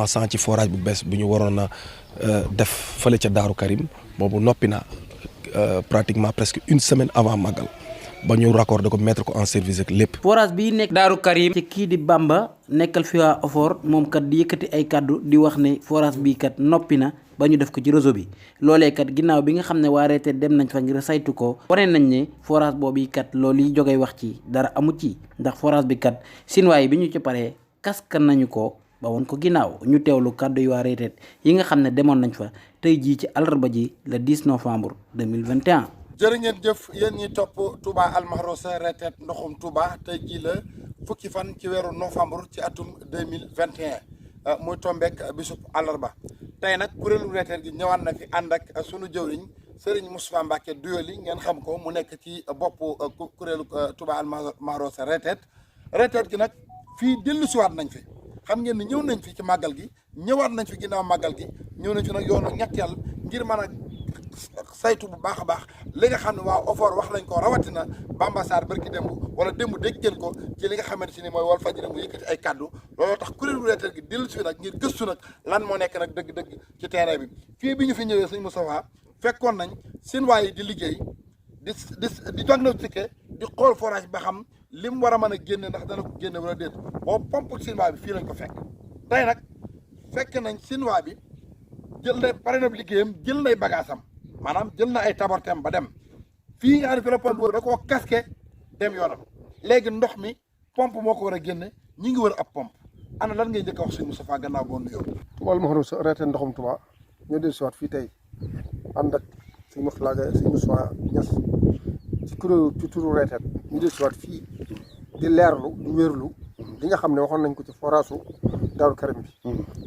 pensant ci forage bu bees bu ñu waroon a def fële ca Darou Karim boobu noppi na pratiquement presque une semaine avant màggal ba ñu raccordé ko mettre ko en service ak lépp. forage bii nekk Darou Karim ci kii di Bamba nekkal fi waa Ofor moom kat di yëkkati ay kaddu di wax ne forage bii kat noppi na ba ñu def ko ci réseau bi loolee kat ginnaaw bi nga xam ne waa Retet dem nañ fa ngir saytu ko wane nañ ne forage boobu kat loolu yi jógee wax ci dara amu ci ndax forage bi kat Sinwaa bi ñu ci paree kaskan nañu ko ba woon ko ginnaaw ñu teewlu kaddu yi waa Retet yi nga xam ne demoon nañ fa tey jii ci àllarba ji le 10 novembre 2021. jërë ngeen jëf yéen ñi topp Touba al MAHROUSA Retet Ndokhoum Touba tey jii la fukki fan ci weeru novembre ci atum 2021 muy tombeek bisub àllarba tey nag kuréelu Retet gi ñëwaat na fi ànd ak sunu jëwriñ Serigne Moustapha Mbacke Duyoli ngeen xam ko mu nekk ci boppu kuréelu Touba al MAHROUSA Retet gi nag fii dellu siwaat nañ fi xam ngeen ni ñëw nañ fi ci màggal gi ñëwaat nañ fi ginnaaw màggal gi ñëw nañ fi nag yoonu ñetteel ngir mën a saytu bu baax a baax li nga xam ne waa Ofor wax lañ ko rawatina Bamba Sarr barki démb wala démb dégg ngeen ko ci li nga xamante ni mooy Walfadjri mu yëkkati ay kaddu looloo tax kuréelu Retet gi dellu si fi nag ngir gëstu nag lan moo nekk nag dëgg-dëgg ci terrain bi fii bi ñu fi ñëwee sëñ Moustapha fekkoon nañ Sinwaa yi di liggéey di diagnostiqué di xool forage ba xam li mu war a mën a génne ndax dana ko génne wala déet boobu pompe Sinwaa bi fii lañ ko fekk tey nag fekk nañ Sinwaa bi jël na pare na liggéeyam jël nay bagaasam maanaam jël na ay tabortem ba dem fii nga xam ne fi la pompe da koo casqué dem yoonam léegi ndox mi pompe moo ko war a génne ñi ngi wër ab pompe ana lan ngay njëkk a wax sëñ Moustapha gannaaw boo nuyoo. Touba al MAHROUSA Retet Ndokhoum Touba ñoo dellu siwaat fii tey ànd ak sëñ Moustapha Niass ci kuréel ci turu Retet ñu dellu siwaat fii di leerlu di wérlu li nga xam ne waxoon nañ ko ci Forassou Darou Karim bi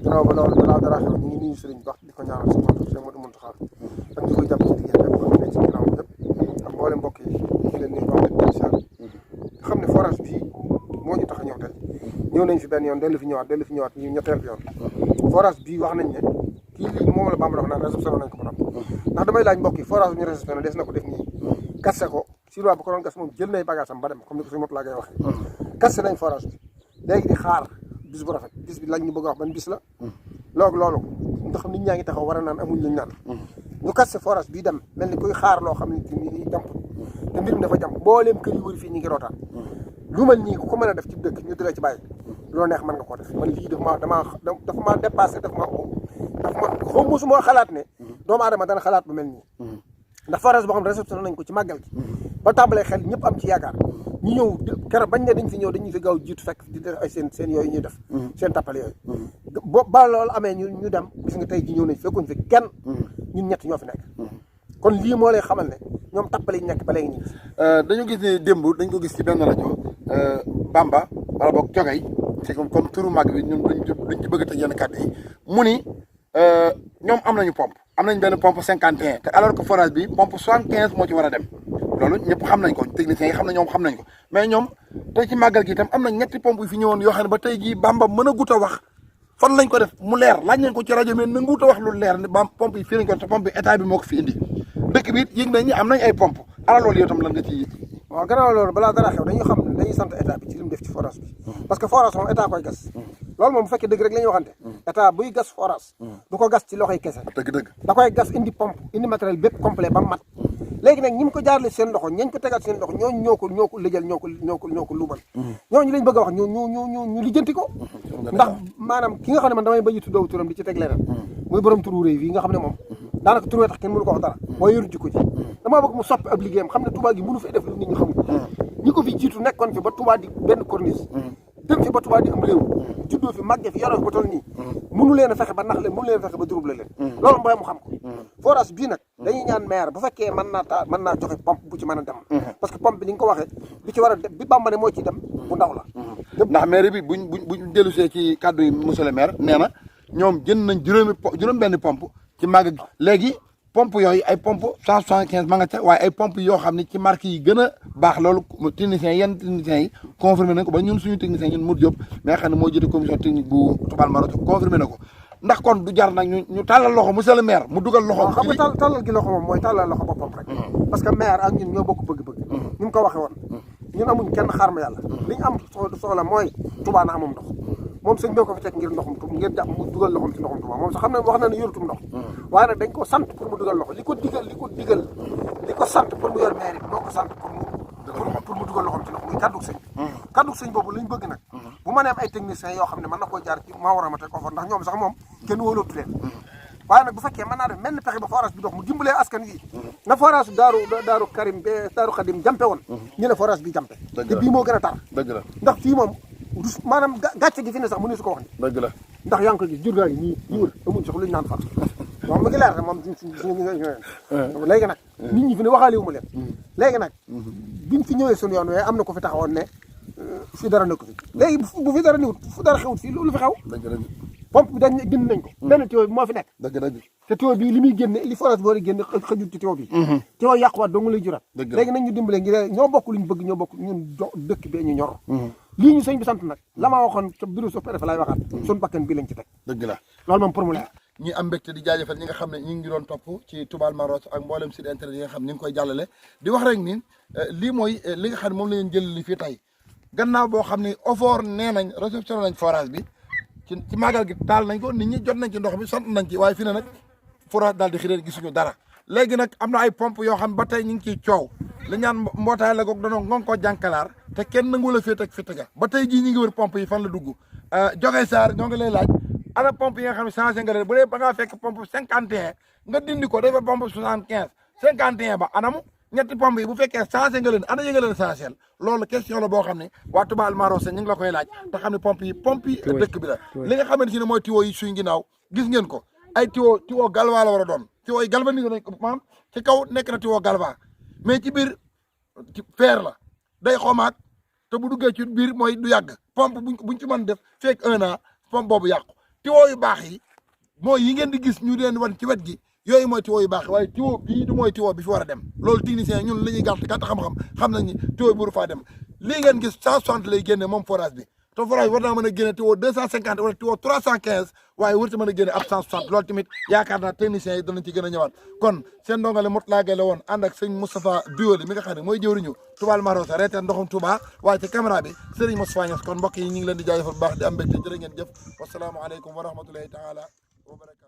gannaaw ba loolu balaa dara xew ñu ngi nuyu sëriñ baax di ko ñaanal si moom Cheikh Modou Mountakha ak ñi koy jàpp ci liggéey bépp xam ne ci ginnaaw ñëpp ak mboolem mbokk yi ñu leen nuyu baax leen siyaar xam ne forage bii moo ñu tax a ñëw tey ñëw nañ fi benn yoon dellu fi ñëwaat ñu ñetteel fi yoon forage bii wax nañ ne kii lii moom la Bamba wax naan réceptionné nañ ko ba noppi ndax damay laaj mbokk yi forage bi ñu réceptionné des na ko def nii kasse ko Sinwaa bu ko doon gas moom jël nay bagaasam ba dem comme ni ko suñu mot laa ngay waxee kasse nañ forage bi léegi di xaar bis bu rafet bis bi lañ ñu bëgg a wax ban bis la loolu ndax nit ñaa ngi taxaw war a naan amuñ luñ naan ñu kasse forage bii dem mel ni kuy xaar loo xam ne ni jàmp te mbir mi dafa jàmp mbooleem kër yu wëri fii ñu ngi rootaan lu mel nii ku ko mën a def ci dëkk ñu di la ci bàyyi loo neex mën nga koo def man lii dafa ma dépassé dafa ma xaw mosuma xalaat ne doomu aadama dana xalaat bu mel nii ndax forage boo xam ne réception nañ ko ci màggal gi ba tàmbalee xel ñëpp am ci yaakaar ñu ñëw keroog bañ ne dañ fi ñëw dañuy fi gaaw jiitu fekk di def ay seen yooyu ñuy def seen tappale yooyu ba loolu amee ñu dem gis nga tey ji ñëw nañ fekkuñ fi kenn ñun ñett ñoo fi nekk kon lii moo lay xamal ne ñoom tappale yi nekk ba léegi nii dañu gis ne démb dañ ko gis ci benn rajo Bamba wala boog Jogay c'est comme turu mag bi ñun duñ ci bëgg a tëj yenn kàddu yi mu ni ñoom am nañu pompe am nañ benn pompe 51 te alors que forage bi pompe 75 moo ci war a dem loolu ñëpp xam nañ ko techniciens yi xam na ñoom xam nañ ko mais ñoom tey ci màggal gi itam am na ñetti pompe yu fi ñëwoon yoo xam ne ba tey jii Bamba mën a gut a wax fan lañ ko def mu leer laaj nañ ko ci rajo mais nanguut a wax lu leer ne Bamba pompe yi fii lañ ko te pompe bi état bi moo ko fi indi dëkk bi it yëg nañ ñi am nañ ay pompe ala loolu yow tam lan nga ci waaw gannaaw loolu balaa dara xew dañuy xam ne dañuy sant état bi ci li mu def ci forage bi parce que forage moom état koy gas loolu moom bu fekkee dëgg rek la ñuy waxante état buy gas forage du ko gas ci loxoy kese dëgg da koy gas indi pompe indi matériel bépp complet ba mat léegi nag ñi mu ko jaarale seen loxo ñañ ko tegal seen loxo ñooñu ñoo ko lëjal ñoo ko luubal ñooñu lañ bëgg a wax ñu lijjanti ko ndax maanaam ki nga xam ne man damay bañ a tuddoo turam di ci teg leneen muy borom turu réew yi nga xam ne moom daanaka tur wee tax kenn mënu ko wax dara waaye yoru jikko ji damaa bëgg mu soppi ab liggéeyam xam ne Touba gi mënu fi def lu nit ñi xamul ñi ko fi jiitu nekkoon fi ba Touba di benn corniche dem fi ba Touba di am réew juddoo fi màggee fi yoroo fi ba toll nii mënu leen a fexe ba nax leen mënu leen a fexe ba durub leen loolu mooy mu xam ko forage bii nag dañuy ñaan maire bu fekkee mën naa joxe pompe bu ci mën a dem parce que pompe bi ni nga ko waxee bi ci war a dem bi Bamba ne moo ciy dem bu ndaw la ndax maire bi buñ dellusee ci kàddu yi monsieur le maire nee na ñoom jënd nañ juróom benn pompe ci màgg gi léegi pompe yooyu ay pompe 175 ma nga ca waaye ay pompe yoo xam ne ci marque yi gën a baax loolu yenn techniciens yi confirmé nañ ko ba ñun suñu technicien ñun Modou Diop mais nga xam ne moo jiite commission technique bu Touba al MAHROUSA confirmé na ko ndax kon du jar nag ñu tàllal loxo monsieur le maire mu dugal loxo xam nga tàllal gi loxo moom mooy tàllal loxo boppam rek parce que maire ak ñun ñoo bokk bëgg-bëgg ñu mu ko waxee woon ñun amuñ kenn xaar ma yàlla li ñu am soxla mooy Touba na amum ndox moom sëñ bee ko fi teg ngir ndoxum Touba ngir jàpp mu dugal loxom ci ndoxum Touba moom sax xam ne wax na ne yorutum ndox waaye nag dañ ko sant pour mu dugal loxo li ko sant pour mu yor mairie bi moo ko sant pour mu dugal loxom ci ndox muy kaddu sëñ kaddu sëñ boobu lañ bëgg nag bu ma nee am ay techniciens yoo xam ne mën na koo jaar ci MAHROUSA teg Ofor ndax ñoom sax moom kenn wóolootu leen waaye nag bu fekkee mën naa def mel ni pexe ba forage bi dox mu dimbalee askan wi na forage daaru Karim be daaru Xadim jampe woon ñu ne forage bi jampe te bii moo gën a tar ndax fii moom maanaam gàcce gi fi ne sax mu ne su ko wax ni dëgg la ndax yaa ngi ko gis jur gaa ngi nii yi wër amuñ sax luñu naan far moom mu ngi leer moom léegi nag nit ñi fi ne waxaale wu ma leen léegi nag biñ fi ñëwee suñu yoon wee am na ko fi taxawoon ne fi dara nekk fi léegi bu fi dara niwut fu dara xewut fii loolu fi xew pompe bi dañ bind nañ ko benn tuyau bi moo fi nekk te tuyau bi li muy génne li forage boo di génne xëjut ci tuyau bi tuyau yàquwaat dong lay jurat léegi nañ ñu dimbale ngir ñoo bokk luñ bëgg ñoo bokk ñun dëkk bee ñu ñor lii ñu sëñ bi sant nag la ma waxoon ca bureau sous préfet laay waxaat suñu bakkan bii lañ ci teg dëgg la loolu moom pour mu leer ñi am mbégte di jaajëfal ñi nga xam ne ñi ngi doon topp ci Touba MAHROUSA ak mboolem site internet yi nga xam ne ñu ngi koy jàllale di wax rek ni lii mooy li nga xam ne moom la leen jël li fii tey gannaaw boo xam ne Ofor nee nañ réceptionné nañ forage bi ci màggal gi taal nañ ko nit ñi jot nañ ci ndox mi sant nañ ci waaye fii ne nag forage daal di xirée gisuñu dara léegi nag am na ay pompe yoo xam ne ba tey ñu ngi ciy coow li ñaan mbootaay la goog danoo ngon koo jànkalaar te kenn nangu la féet ak fétega ba tey jii ñi ngi wër pompe yi fan la dugg Diogoy Sarr ñoo ngi lay laaj ana pompe yi nga xam ne changé nga leen bu dee ba ngaa fekk pompe 51 nga dindi ko dafa pompe 75 51 ba anamu ñetti pompe yi bu fekkee changé nga leen ana yi nga leen changé loolu question la boo xam ne waa Touba MAHROUSA ñu ngi la koy laaj te xam ne pompe yi dëkk bi la li nga xamante ne mooy tuyau yi suñ ginnaaw gis ngeen ko ay tuyau galva la war a doon tuyau yi galvanisé nañ ko maanaam ci kaw nekk na tuyau galva mais ci biir ci fer la day xomaat te bu duggee ci biir mooy du yàgg pompe buñ ci mën def fekk 1 an pompe boobu yàqu tuyau yu baax yi mooy yi ngeen di gis ñu leen wan ci wet gi yooyu mooy tuyau yu baax waaye tuyau bii du mooy tuyau bi fi war a dem loolu technicien ñun li ñuy gàtt xam-xam xam nañ ni tuyau bi waru faa dem lii ngeen gis 160 lay génne moom forage bi te forage war naa mën a génne tuyau 250 wala tuyau 315 waaye warut mën a génne ab 160 loolu tamit yaakaar naa techniciens yi danañ ci gën a ñëwaat kon seen ndongale Mourtala Gueye la woon ànd ak sëñ Moustapha Bioli mi nga xam ne mooy jëwriñu Touba MAHROUSA Retet Ndokhoum Touba waaye ci caméra bi Serigne Moustapha Niass kon mbokk yi ñu ngi leen di jaajëfal bu baax di am mbégte jërë ngeen jëf wasalaamualeykum wa rahmatulahi taala wa barakatu